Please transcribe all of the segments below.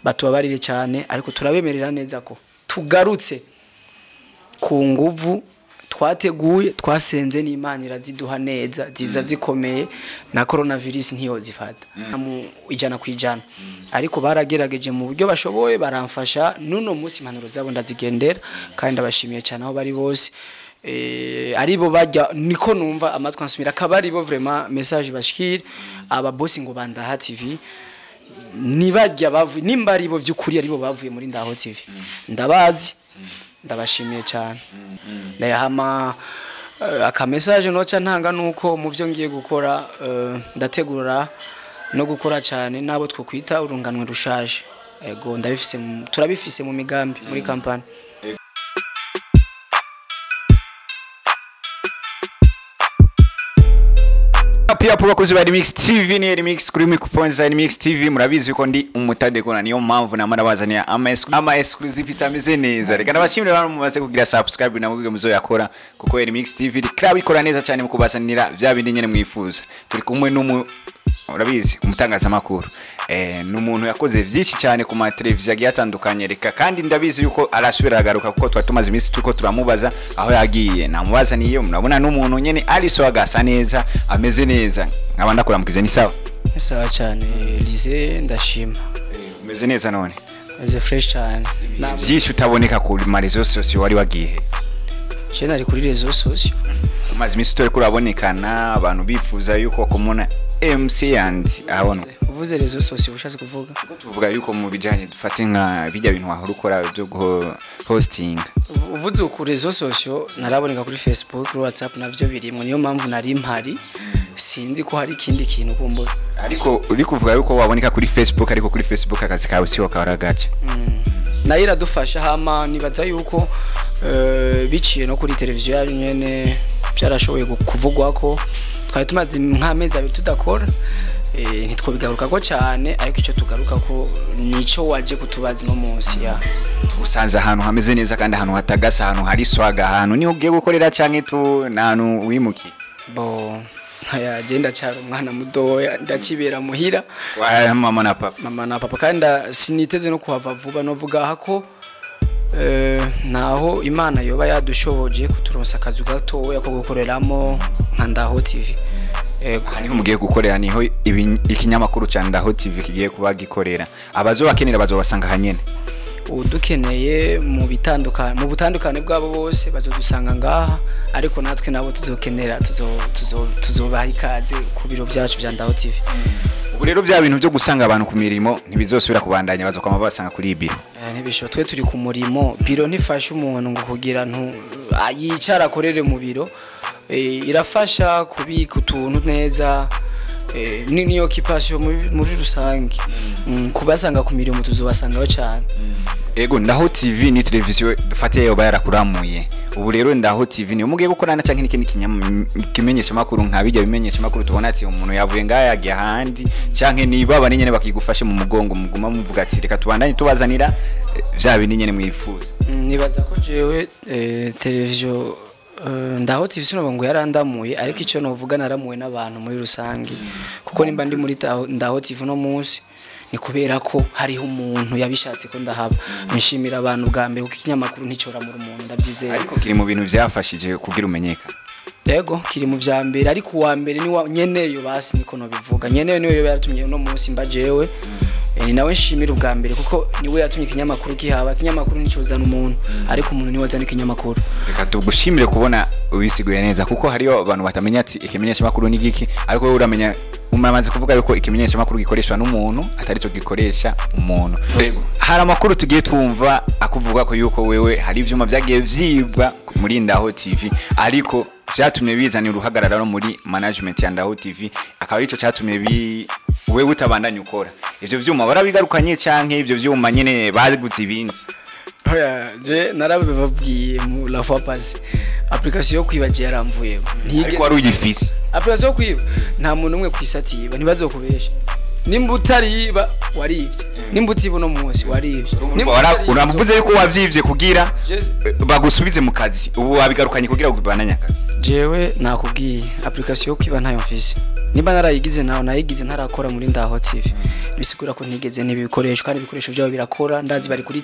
Batubabarire cyane, ariko turabemerera neza ko tugarutse ku nguvu twateguye, twasenze n'Imana iraziduha neza, ziza zikomeye, na coronavirus ntiyozifata mu 100%. Ariko baragerageje mu buryo bashoboye, baramfasha. Nuno munsi impanuro zabo ndazigendera kandi ndabashimiye cyane aho bari bose. Aribo bajya niko numva amatwi ansumira, akaba aribo vraiment message bashikira aba boss ngo bandaha TV nibajya bavuye, nimba aribo by'ukuri aribo bavuye muri Ndaho TV, ndabazi, ndabashimiye cyane. Ndayahama aka message noca ntanga nuko mu byo ngiye gukora, ndategura no gukora cyane nabo twokwita urunganwe rushaje. Ego, ndabifise, turabifise mu migambi muri company. Pia po bakozi ba Remix TV, ni Remix kuri microphone za Remix TV. Murabizi ko ndi umutadekona, niyo mpamvu namara bazaniya ama exclusive itameze neza. Reka nabashimire abantu mumaze kugira subscribe na mugiye muzoyakora, kuko Remix TV ikora neza cyane mu kubazanira vya bindi nyene mwifuza. Turi kumwe n'umu, urabizi, umutangazamakuru, n'umuntu yakoze vyinshi cyane ku ma televiziyo agiye atandukanye. Reka kandi ndabizi yuko arasubira agaruka, kuko twa tumaze iminsi turiko turamubaza aho yagiye. Namubaza niyo murabona n'umuntu nyene ari so agasa neza, ameze neza. Nkaba ndakuramukize, ni sawa? Ni sawa cyane Lise, ndashima. Umeze neza none? Meze fresh cyane. Vyinshi utaboneka ku ma réseaux sociaux, wari wagiye? Je nari kuri réseaux sociaux. Umaze iminsi utari kurabonekana, abantu bifuza yuko kumuna MC and abona. Uvuze réseaux sociaux ushatse kuvuga? Kuko tuvuga yuko mu bijanye dufate nka bijya bintu wahora ukora byo hosting. Uvuze ku réseaux sociaux, naraboneka kuri Facebook, kuri WhatsApp, navyo birimo, niyo mpamvu nari mpari. Sinzi ko hari ikindi kintu kumbura. Ariko uri kuvuga yuko waboneka kuri Facebook, ariko kuri Facebook akazi kawe siho kahora gace. Nayo iradufasha. Hama nibaza yuko biciye no kuri televiziyo yanyu nyene byarashoboye kuvugwa ko twari tumaze nk'amezi 2 tudakora, ntitwobigaruka ko cyane, ariko icyo tugaruka ko nico waje kutubaza no munsi ya Usanze ahantu hameze neza kandi ahantu hatagasa, ahantu hari swaga, ahantu niho ugiye gukorera canke tu n'ahantu wimukiye? Bo agenda cyari umwana mudoya, ndakibera muhira wa mama na papa. Mama na papa, kandi siniteze no kuhava vuba. Novuga hako naho Imana yoba yadushoboje kuturonsa akazu gatoya ko gukoreramo nka Ndaho TV. Ego. Niho mugiye gukorera, niho ikinyamakuru ca Ndaho TV kigiye kuba gikorera. Abazobakenera bazobasanga hanyene. Udukeneye mu bitandukanye, mu butandukane bwabo bose bazodusanga ngaha, ariko natwe nabo tuzokenera tuzobaha ikaze ku biro byacu bya Ndaho TV. Ubu rero bya bintu byo gusanga abantu ku mirimo ntibizosubira kubandanya, bazokwama basanga kuri biro. Ntibisho, twe turi ku murimo. Biro ntifasha umuntu ngo kugira ntu yicara akorere mu biro, irafasha kubika utuntu neza, ni occupation muri rusange. Kubasanga ku mirimo tuzobasangaho cyane. Ego, Ndaho TV ni televiziyo dufate yoba yarakuramuye. Ubu rero Ndaho TV niyo mugiye gukorana canke n'ikindi kimenyesha makuru nka bijya bimenyesha makuru tubona ati umuntu yavuye ngaya yagiye ahandi, canke niba bari nyene bakigufashe mu mugongo muguma muvuga ati reka tubandanye tubazanira vya bindi nyene mwifuza? Nibaza ko jewe televiziyo Ndaho TV sinoba ngo yarandamuye, ariko icyo novuga naramuwe n'abantu muri rusange, kuko nimba ndi muri Ndaho TV no munsi ni kubera ko hariho umuntu yabishatse ko ndahaba. Nshimira abantu bwa mbere, kuko ikinyamakuru nticoramura umuntu, ndabyizeye. Ariko kiri mu bintu byafashije kugira umenyeka. Yego, kiri mu vya mbere, ariko uwa mbere ni nyeneyo, basi niko no bivuga, nyeneyo niwe yaratumye uno munsi mba jewe. Ni nawe nshimira ubwa mbere, kuko niwe yatumye ikinyamakuru kihaba. Ikinyamakuru nicozana umuntu, ariko umuntu niwe azana ikinyamakuru. Reka tugushimire kubona ubisiguye neza, kuko hariyo abantu batamenya ati ikimenyesha makuru ni giki, ariko wewe uramenya, umaze kuvuga yuko ikimenyesha makuru gikoreshwa n'umuntu atari cyo gikoresha umuntu. Hari amakuru tugiye twumva akuvuga ko yuko wewe hari ivyuma vyagiye vyibwa muri Ndaho TV, ariko vyatumye bizana uruhagarara no muri management ya Ndaho TV, akaba arico cyatumye wewe utabandanya ukora. Ivyo vyuma barabigarukanye canke ivyo vyuma nyene baziguze ibindi? Oya, je narabibabwiye mu la fois passée, application yo kwiba je yaramvuyemo. Ariko wari uyifise? Application yo kwiba nta muntu umwe kwisatiba, ntibazokubesha. Nimba utariba warivye, nimba utiba uno munsi warivye. Uramuvuze yuko wavyivye kugira bagusubize mu kazi, ubu wabigarukanye kugira ubandanye akazi? Jewe nakubwiye application yo kwiba ntayo mfise. Nimba narayigize naho nayigize ntarakora muri Ndaho TV, bisigura ko ntigeze n'ibikoresho, kandi ibikoresho byabo birakora. Ndazi bari kuri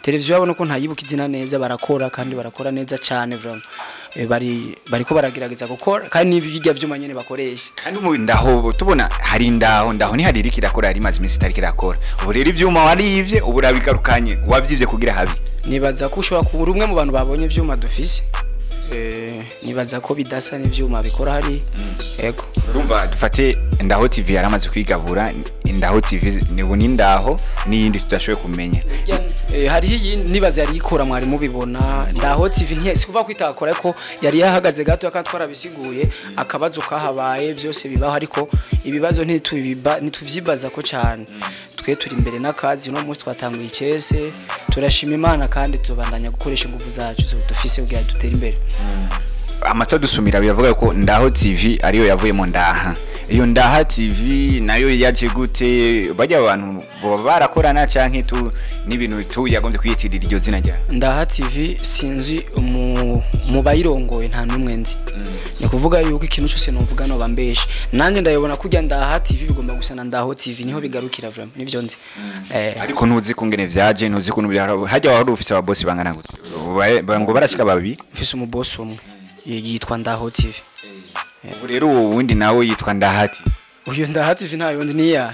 televiziyo yabo, nuko ntayibuka izina neza, barakora kandi barakora neza cyane vraiment. Bari bariko baragerageza gukora kandi n'ibijya vyuma nyene bakoresha. Kandi mu Ndaho tubona hari Ndaho, Ndaho ni hari iriko irakora, yari imaze iminsi itariko irakora. Ubu rero ivyuma warivye, ubu urabigarukanye, wavyivye kugira habi? Nibaza ko ushobora kuba uri umwe mu bantu babonye ivyuma dufise. Nibaza ko bidasa n'ivyuma bikora hari. Yego. Urumva dufate Ndaho TV yaramaze kwigabura, Ndaho TV ni ubu ni Ndaho n'iyindi tudashoboye kumenya. Hariho iyi nibaza yari ikora, mwari mubibona Ndaho TV, ntiya si kuvuga ko itakora, ariko yari yahagaze gato, kandi twarabisiguye akabazo kahabaye, byose bibaho, ariko ibibazo ntituvyibaza ko cyane. Twe turi imbere n'akazi, uno munsi twatanguye icese, turashima Imana kandi tubandanya gukoresha ingufu zacu zo dufise kugira dutere imbere. Amata dusumira biravuga ko Ndaho TV ariyo yavuyemo Ndaha. Iyo Ndaha TV nayo yaje gute? Bajya abantu boba barakorana canke tu n'ibintu tu yagombye kwiyitirira iryo zina rya Ndaha TV? Sinzi mu bayirongoye, nta n'umwe nzi. Ni kuvuga yuko ikintu cyose numvuga no bambeshe. Nanjye ndayobona kurya Ndaha TV bigomba gusa na Ndaho TV, niho bigarukira vraiment, nivyo nzi. Ariko ntuzi kungene vyaje, ntuzi kuntu byara hajya. Wari ufise ababosi bangana gute? Ngo barashika babiri? Mfise umubosi umwe yitwa Ndaho TV. Ubu rero uwo wundi nawe yitwa Ndahati? Uyu Ndaha TV ntayo nzi niya.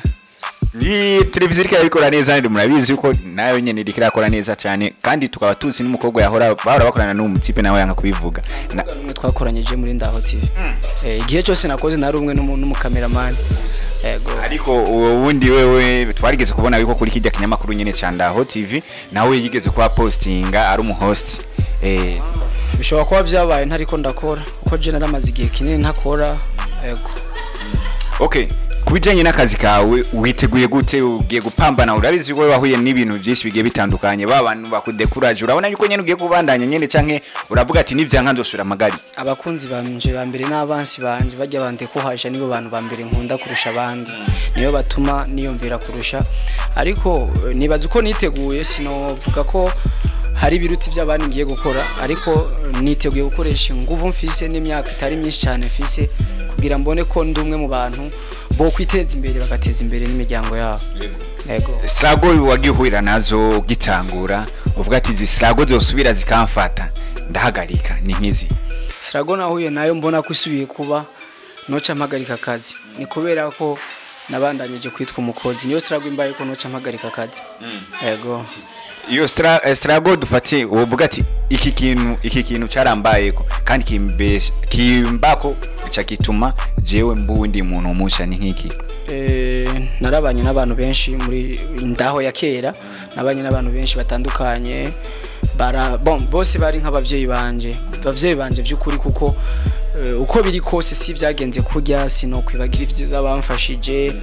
Ni televiziyo iriko irabikora neza, kandi murabizi yuko nayo nyene iriko irakora neza cyane, kandi tukaba tuzi n'umukobwa yahora bahora bakorana n'uwo mutipe, nawe yanga kubivuga. Umwe twakoranyije muri Ndaho TV. Igihe cyose nakoze nari umwe n'umukameramani. Yego. Ariko uwo wundi wewe twarigeze kubona yuko kuri kijya kinyamakuru nyene ca Ndaho TV nawe yigeze kuba postinga ari umu host. Bishobora kuba vyabaye ntariko ndakora, kuko je naramaze igihe kinini ntakora. Yego. Okay, kubijanye n'akazi kawe witeguye gute? Ugiye gupambana, urabizi ko wahuye n'ibintu byinshi bigiye bitandukanye, ba bantu bakudekuraje. Urabona yuko nyene ugiye kubandanya nyene, canke uravuga ati nivyanka nzosubira amagari? Abakunzi banje ba mbere n'abansi banje bajya bandekuhaje, nibo bantu ba mbere nkunda kurusha abandi, niyo batuma niyumvira kurusha. Ariko nibaza uko niteguye, sinovuga ko hari ibiruti by'abandi ngiye gukora, ariko niteguye gukoresha inguvu mfise n'imyaka itari myinshi cyane mfise kugira mbone ko ndi umwe mu bantu bo kwiteza imbere, bagateza imbere n'imiryango yabo. Yego. Struggle wagiye nazo ugitangura, uvuga ati izi struggle zosubira zikamfata ndahagarika, ni nkizi? Struggle nahuye nayo mbona ko isubiye kuba noca mpagarika akazi, ni kubera ko nabandanyije kwitwa umukozi. Niyo struggle imbaye ko noca mpagarika akazi. Yego. Iyo struggle dufate uvuga ati iki kintu carambayeko kandi kimbesha kimbako ca gituma jewe mbundi muntu musha, ni nkiki? Narabanye n'abantu benshi muri Ndaho ya kera, nabanye n'abantu benshi batandukanye, bara bon bose bari nk'abavyeyi banje, abavyeyi banje vy'ukuri, kuko uko biri kose si byagenze kurya, sino kwibagira ivyiza bamfashije.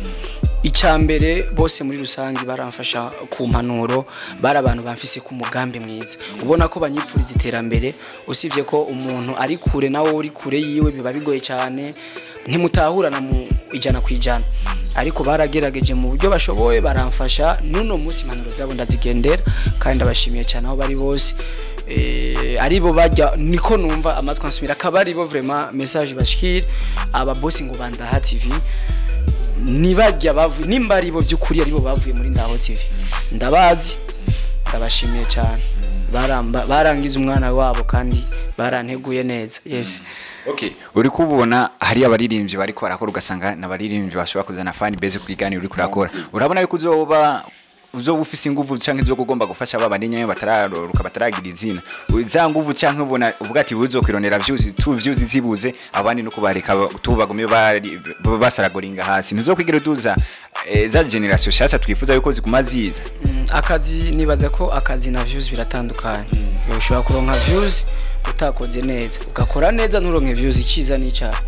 Icya mbere, bose muri rusange baramfasha ku mpanuro, bari abantu bamfise ku mugambi mwiza, ubona ko banyipfuriza iterambere. Usibye ko umuntu ari kure nawe uri kure yiwe biba bigoye cyane, ntimutahurana mu 100%, ariko baragerageje mu buryo bashoboye baramfasha. N'uno munsi impanuro zabo ndazigendera kandi ndabashimiye cyane aho bari bose. Aribo bajya niko numva amatwi ansubira, akaba aribo vraiment message bashikira aba boss ngo bandaha TV nibajya bavuye, nimba aribo by'ukuri aribo bavuye muri Ndaho TV, ndabazi, ndabashimiye cyane. Baramba barangiza umwana wabo kandi baranteguye neza, yes. Okay, uri kubona hari abaririmbyi bariko barakora, ugasanga n'abaririmbyi bashobora kuzana fan base ku kiganiro uri kurakora. Urabona yuko uzoba ufise inguvu canke zo kugomba gufasha aba bandi nyene batararoruka, bataragira izina, za nguvu, canke ubona uvuga ati uzokwirondera views tu views zibuze abandi no kubareka tubagume bari basaragoringa hasi, ntuzokwigira uduza za generation shasha twifuza yuko ziguma ziza? Akazi, nibaza ko akazi na views biratandukanye. Ushobora kuronka views utakoze neza, ugakora neza nturonke views. Iciza n'icyaha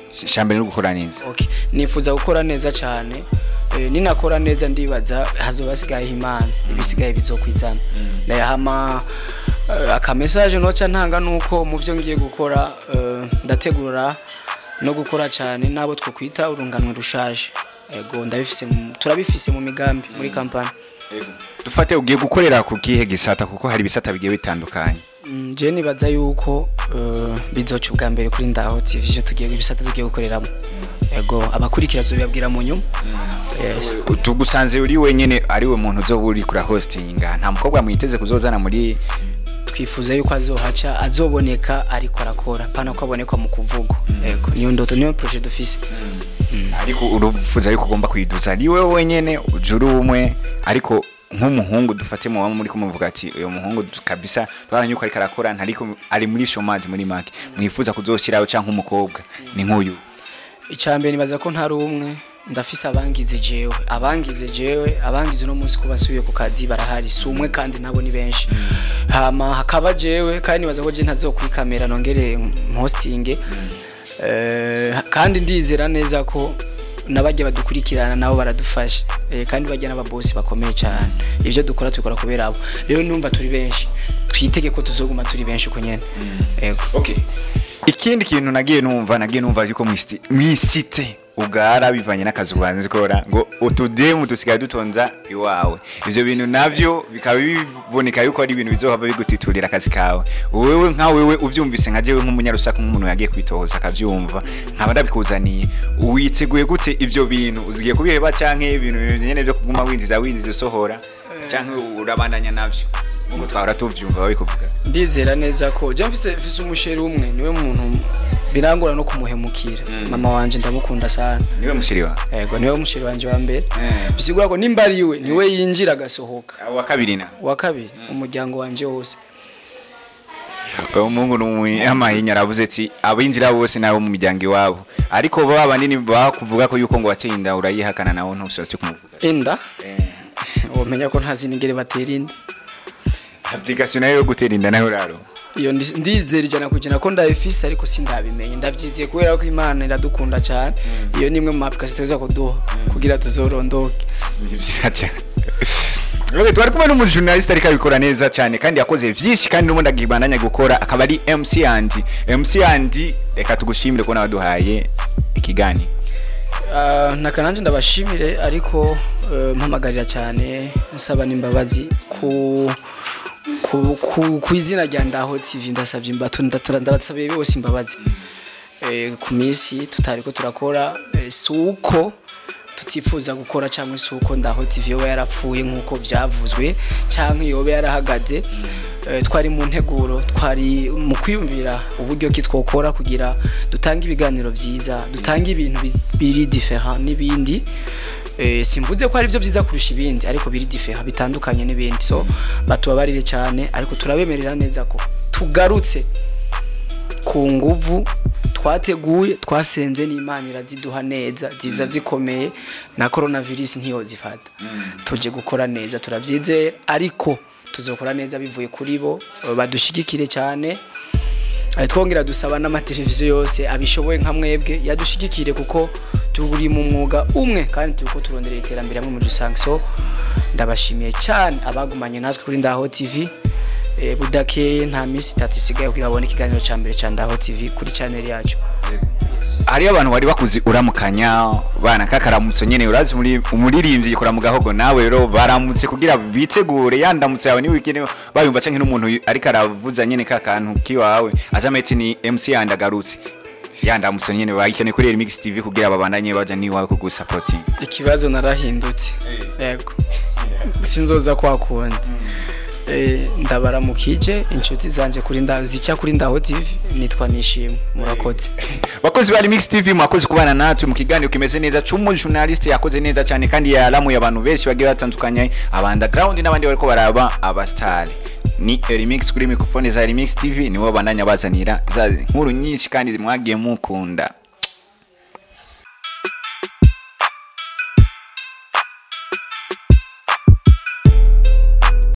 Shambere no gukora neza. Okay, nifuza gukora neza cyane. Ninakora neza ndibaza hazoba hasigaye Imana, ibisigaye bizokwizana. Hama aka message noca ntanga nuko mu byo ngiye gukora, ndategura no gukora cyane nabo twokwita urunganwe rushaje. Ego, ndabifise turabifise mu migambi muri kampani. Dufate ugiye gukorera ku kihe gisata? Kuko hari ibisata bigiye bitandukanye. Je nibaza yuko bizoca ubwa mbere kuri Ndaho TV ivyo tugiye, ibisata tugiye gukoreramo. Ego, abakurikira zobabwira mu nyuma. Yes. Tugusanze uri wenyene, ari we muntu uzoba uri kura hostinga, nta mukobwa mwiteze kuzozana muri? Twifuza yuko azohaca, azoboneka ariko arakora, pana ko aboneka mu kuvugo. Ego, niyo ndoto, niyo projet dufise. Ariko urufuza yuko ugomba kwiduza ari wewe wenyene, ujuru umwe, ariko nk'umuhungu dufate mu bamwe muri kumuvuga ati uyu muhungu kabisa twaranye yuko ariko arakora, ntariko ari muri chômage, muri make mwifuza kuzoshiraho, canke umukobwa ni nk'uyu? Icambere, nibaza ko ntari umwe, ndafise abangize jewe, abangize jewe, abangize uno munsi ko basubiye ku kazi barahari, si umwe kandi nabo ni benshi. Hama hakaba jewe, kandi nibaza ko je ntazokwikamera nongere hosting. Kandi ndizera neza ko nabajya badukurikirana nabo baradufasha, kandi bajya n'ababosi bakomeye cyane. Ibyo dukora tubikora kubera abo. Rero numva turi benshi, twitege ko tuzoguma turi benshi uko nyene. Yego. Okay, ikindi kintu nagiye numva yuko mwisite ugara bivanye n'akazi ubanze ukora, ngo utudemu dusigaye dutonza iwawe. Ivyo bintu navyo bikaba biboneka yuko ari ibintu bizohava bigutiturira akazi kawe. Wewe nka wewe uvyumvise, nka jewe nk'umunyarusaku, nk'umuntu yagiye kwitohoza akavyumva, nkaba ndabikuzaniye, witeguye gute ivyo bintu? Ugiye kubiheba, canke ibintu nyene vyo kuguma winjiza winjiza usohora, canke urabandanya navyo nkuko twahora tuvyumva babikuvuga? Ndizera neza ko je mfise umusheri umwe, niwe muntu birangora no kumuhemukira. Mama wanje ndamukunda sana. Niwe musheri wawe? Yego, niwe musheri wanje wa mbere. Bisigura ko nimba ari iwe, niwe yinjira agasohoka. Wa kabiri na? Wa kabiri, umuryango wanje wose. Uwo muhungu n'amahinya aravuze ati abinjira bose nabo mu miryango iwabo, ariko baba banini bakuvuga ko yuko ngo wateye inda, urayihakana, nawe ntushatse kumuvuga. Inda? Womenya ko ntazi n'ingere batera inda. Application nayo yo gutera inda nayo raro? Iyo ndizera 100% ko ndabifise, ariko sindabimenye. Ndavyizeye kubera ko Imana iradukunda cyane. Iyo ni imwe mu application tuza kuduha kugira tuzorondoke. Ni vyiza cyane. Okay, twari kumwe n'umujournaliste ariko abikora neza cyane kandi yakoze vyinshi kandi n'ubundi agibandanya gukora, akaba ari MC Andy. MC Andy, reka tugushimire ko nabaduhaye ikiganiro. Naka nanje ndabashimire, ariko mpamagarira cyane, nsaba n'imbabazi ku izina rya Ndaho TV. Ndasabye imbatu, ndabasabiye bose imbabazi ku minsi tutariko turakora. Si uko tutifuza gukora cyangwa se uko Ndaho TV yoba yarapfuye nk'uko byavuzwe cyangwa yoba yarahagaze. Twari mu nteguro, twari mu kwiyumvira uburyo ki twokora kugira dutange ibiganiro byiza, dutange ibintu biri différent n'ibindi. Simvuze ko ari byo byiza kurusha ibindi, ariko biri différent, bitandukanye n'ibindi. So batubabarire cyane, ariko turabemerera neza ko tugarutse ku nguvu twateguye, twasenze n'Imana iraziduha neza, ziza zikomeye, na coronavirus ntiyozifata. Tuje gukora neza, turavyizera, ariko tuzokora neza bivuye kuri bo badushigikire cyane. Twongera dusaba n'amateleviziyo yose abishoboye nka mwebwe yadushigikire, kuko turi mu mwuga umwe kandi turiko turondera iterambere hamwe muri rusange. So ndabashimiye cyane abagumanye natwe kuri Ndaho TV. Budakeye, nta minsi 3 isigaye kugira babone ikiganiro cya mbere cya Ndaho TV kuri channel yacu. Hariyo abantu bari bakuzi uramukanya bana kakaramutso nyene, urazi muri umuririmbyi yikora mu gahogo, nawe rero baramutse kugira bitegure yandamutse yawe niwikene bayumva, canke n'umuntu ariko aravuza nyene ka kantu kiwawe azametse ni MC yandagarutse, yandamutse nyene bayikene kuri Remix TV kugira babandanye baja ni wawe kugusupport. Ikibazo narahindutse, yego, sinzoza kwa kundi. Ndabaramukije inshuti zanje kuri nda zica kuri Ndaho TV. Nitwa Nishimwe, murakoze. Bakozi ba Remix TV, mwakoze kubana natwe mu kiganiro kimeze neza c'umu journaliste yakoze neza cyane kandi yaramuye abantu benshi bagiye batandukanye, aba underground n'abandi bariko baraba aba star. Ni Remix kuri microphone za Remix TV, nibo bandanya bazanira za nkuru nyinshi kandi mwagiye mukunda.